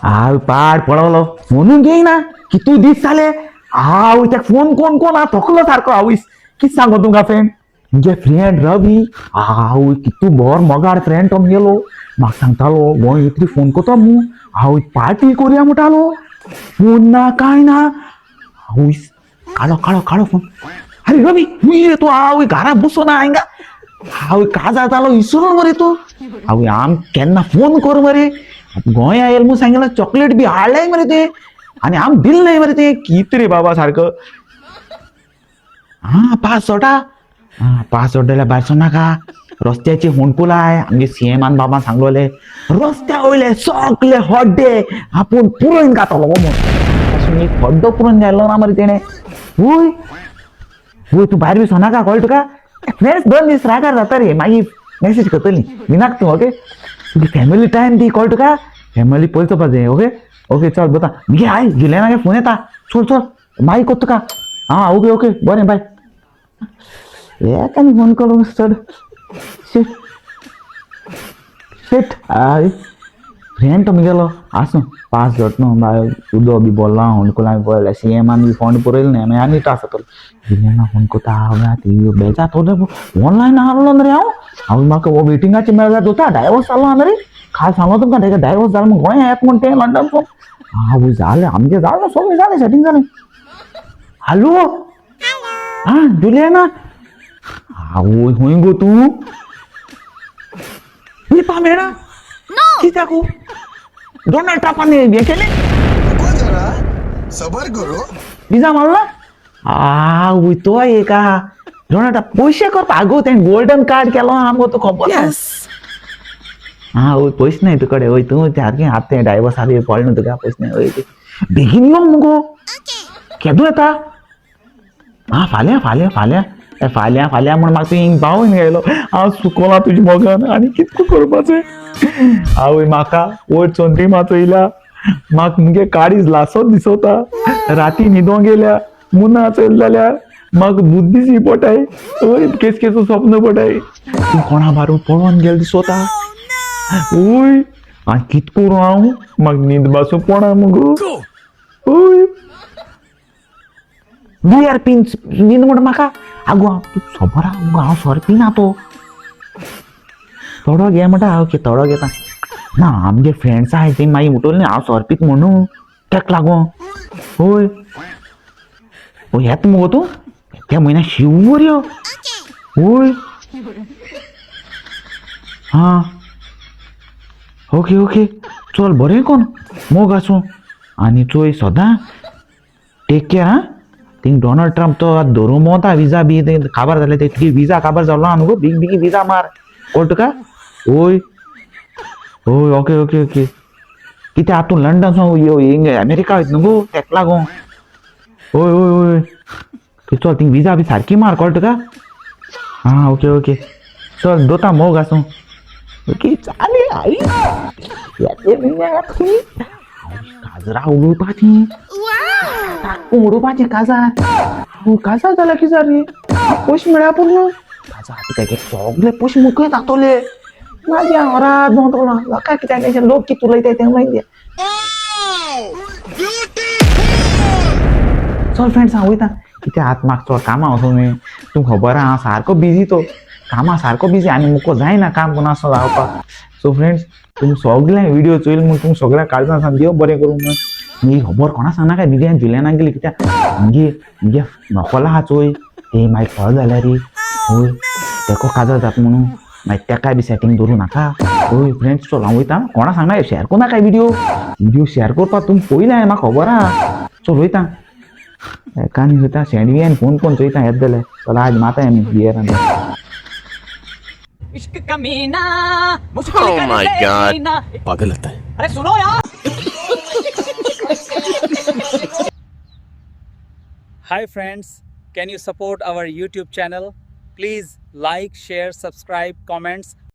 हांव पाड पडलो फोनून घेयना कितू दीस जाले. हांव त्या फोन कोण कोण हांव थकलो सारको. आवयस कित सांगो तुमकां फ्रेंड, मुगे फ्रेंड रवी हांव कितू बर मोगार फ्रेंड तो मुगेलो. म्हाका सांगतालो गोंय इतली फोन करता मू, हांव पार्टी करुया म्हणटालो. फोन ना कांय ना. आवयस काडो काडो काडो फोन. अरे रवी खंय रे तूं? आवय घरा बसून हिंगा. हांव काजार जालो विसरून मरे तूं. हांव आम केन्ना फोन कर मरे. गोंया येयल म्हूण सांगिल्लें, चॉकलेट बी हाडलें मरे तें आनी आम दिलें नाय मरे तें. कितें रे बाबा सारको. आं पास सोडा. आं पास सोडटा जाल्यार भायर सरनाका. रस्त्याचे होंडकुलाय आमगे सीएमान बाबा सांगलोले रस्त्या वयले सगले हड्डे आपूण पुरोवन घातलो म्हूण. पासून एक हड्डो पुरोवन घातलो ना मरे तेणें. वय वय तूं भायर बी सरनाका, कळ्ळें तुका? फ्रेंड्स 2 दीस रागार जाता रे, मागीर मॅसेज करतली भिनाक तूं. ओके तुगे फॅमिली टायम दी, कळ्ळें तुका? फॅमिली पयलीं चोवपा जाय. ओके ओके चल बता. मुगे I जुलियनागे फोन येता. चल चल मागीर कोत्ता तुका. आं ओके ओके बरें बाय. एकानी फोन करूं चड. शेट शेट I friend तो मुगेलो आसूं पास जात न्हू बाय. उदो बी बोल्ला होंडकुलां बी पळयल्या सीएमान बी फोंड पुरयलें न्ही मागीर आनी त्रास जातलो. जुलियना फोन करता. हांव ती बेजार तो ऑनलायन आहलो न्ही रे. हांव हांव म्हाका हो वेटिंगाचेर मेळ्ळ्यार जाता. डायवोर्स जालो आहा रे. काल सांगलो तुमकां तेका डायवोर्स जालो म्हूण गोंया येता म्हूण तें लंडन फोन. आवय जालें आमगें जालें सगळें जालें सेटींग जालें. हॅलो आं जुलियना आवय खंय गो तूं? ही मेळना कित्याक डोनाल्ड ट्रंपान हें केलें? रुको जरा, सबर करो. विजा मारला आवय तो एका डोनाल्ड ट्रंप पयशे करपा. आगो तें गोल्डन कार्ड केलो आमकां तूं खबर ना. आं वय पयशे नाय तुकडे. वय तूं सारकें आतां तें डायवर्स आसा कळ्ळें न्हू तुका? पयशे नाय. वय बेगीन यो मुगो. केदो येता? आं फाल्यां फाल्यां फाल्यां फाल्यां फाल्यां म्हूण म्हाका तूं हिंग पावून गेलो. हांव सुकोला तुज्या मोगान आनी कितको करपाचें. आवय म्हाका वयर चंद्रिमा चोयल्या, म्हाका मुगे काळीज लासत दिसोता. राती न्हिदोंक गेल्या मुना चोयलें जाल्यार म्हाका बुद्दीसी पोटाय. वय केस केसो स्वप्न पडाय. तूं कोणा बारू पळोवन गेल दिसोता. वय आनी कित करूं हांव? म्हाका न्हीद बासूं पोणा मुगो. वय बियर पिन न्हीद म्हणटा म्हाका. आगो हांव तूं खबर आहा मुगो हांव सोरो पिना. तो थोडो घे म्हणटा. ओके थोडो घेता ना. आमगे फ्रेंड्स आहाय ती मागीर म्हणटली न्ही हांव सोरो पीत म्हणून तेका लागून. हय हय येता मुगो तूं त्या म्हयन्या शिवर यो. हय आं ओके ओके चल बरें कोण मोग आसूं. आनी चोय सदां टेक केअर. आं थिंग डोनाल्ड ट्रंप तो आतां धरून भोंवता. विजा बी ते काबार जाले ते तुगे विजा काबार जालो आहा न्हू गो. बेगीन बेगीन विजा मार, कळ्ळें तुका? वय वय ओके ओके ओके. कितें आतां तूं लंडन सावन यो हिंग अमेरिका वयता न्हू गो तेका लागून. वय वय वय चल थिंग विजा बी सारकी मार, कळ्ळें तुका? आं ओके ओके चल दोता मोग आसूं. ओके चालेल. आई काजरा उडोवपाची टाकून उडोवपाचें काजार. काजार जाल्यार कितें जालें? पयशे मेळ्ळ्या पूण काजार आतां तेगे सगळे पयशे मुखय जातले. मागीर हांव रात भोंवतलो. लोकांक कित्याक अशें लोक कितें उलयताय तें मागीर. चल फ्रेंड्स हांव वयता. कित्याक आतां म्हाका चड कामां वचूंक न्हय. तुमकां खबर आहा हांव सारको बिजी. तो कामां सारको बिजी आनी मुको जायना काम करून आसो रावपाक. सो फ्रेंड्स तुमी सगळें व्हिडिओ चोयल म्हूण तुमकां सगळ्या काळजान सांग देव बरें करूं म्हूण. ही खबर कोणा सांगनाका मुगे जुलियनाक गेली. कित्याक मुगे मुगे नकोला आहा चोय ते मागीर कळ्ळें जाल्यार हय तेको काजार जाता म्हणून मागीर तेकाय बी सेटींग दवरूं नाका. हय फ्रेंड्स चल हांव वयता. कोणा सांगना शेअर करूं नाका. व्हिडिओ व्हिडिओ शेअर करपाक तुमी पयलें हांवें म्हाका खबर आहा. चल वयता कानी वयता शेणवी आनी फोन कोण चोयता येता जाल्यार. चल आज माता आमी बियरान. इश्क कमीना मुश्किल Oh कर my they God. जीना। पागल लगता है। अरे सुनो यार। Hi friends, can you support our YouTube channel? Please like, share, subscribe, comments.